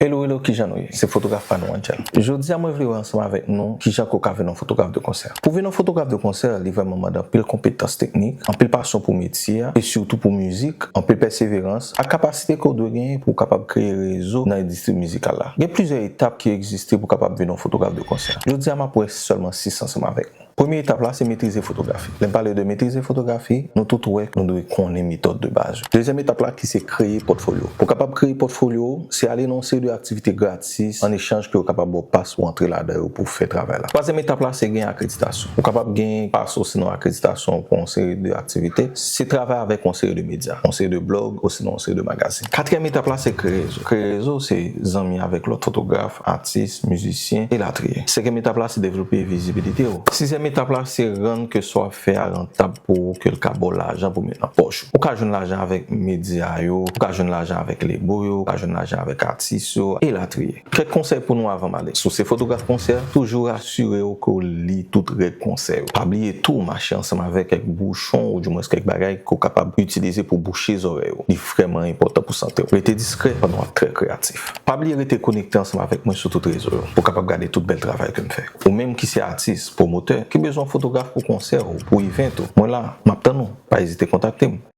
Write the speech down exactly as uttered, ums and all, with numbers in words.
Hello, hello, kijan nou ye? Se fotograf pa nou, Angel. Jodi a, mwen vle wè ansanm avèk nou kijan ke w ka vin yon fotograf de konsè. Pou vin yon fotograf de konsè, li vrèman mande anpil konpetans teknik, anpil pasyon pou metye a, e sitou pou mizik, anpil pèseverans, ak kapasite ke w dwe genyen pou w kapab kreye rezo nan endistri mizikal la. Gen plizyè etap ki egziste pou w kapab vin yon fotograf de konsè. Jodi a, m ap wè sèlman sis ansanm avèk nou. Premye etap la, se metrize fotografi. Lè m pale de metrize fotografi, nou tout wè nou dwe konnen metòd de baz yo. Dezyèm etap la, ki se kreye pòtfolyo. Pou w kapab kreye pòtfolyo, se ale nan yon seri de aktivite gratis, an echanj ke yo kapab ba w pas pou antre ladan yo pou w fè travay la. Twazyèm etap la, se gen akreditasyon. Ou kapab gen pas osinon akreditasyon pou yon seri de aktivite. Se travay avèk yon seri de medya, yon seri de blòg, osinon yon seri de magazin. Katriyèm etap la, se kreye rezo. Kreye rezo, se zanmi avèk lòt fotograf, atis, mizisyen, elatriye. Senkyèm etap la, se devlope vizibilite w. Sizyèm etap la, se rann ke sa w ap fè a rantab pou ou, ke l ka ba w lajan pou w met nan pòch ou. Ou ka jwenn lajan avèk medya yo, ou ka jwenn lajan avèk lebo yo, ou ka jwenn lajan avèk atis yo, elatriye. Kèk konsèy pou nou avan m ale. Si w se fotograf konsè, toujou asire w ke w li tout règ konsè yo. Pa bliye tou, mache ansanm avèk kèk bouchon oudimwens kèk bagay ke w kapab itilize pou bouche zòrèy ou. Li vrèman enpòtan pou sante w. Rete diskrè pandan w ap trè kreyatif. Pa bliye rete konekte ansanm avèk mwen sou tout rezo yo pou w kapab gade tout bèl travay ke m fè. Ou menm ki se atis, pwomotè, ki bezwen fotograf pou konsè ou, pou event ou, mwen la, m ap tann ou. Pa ezite kontakte m.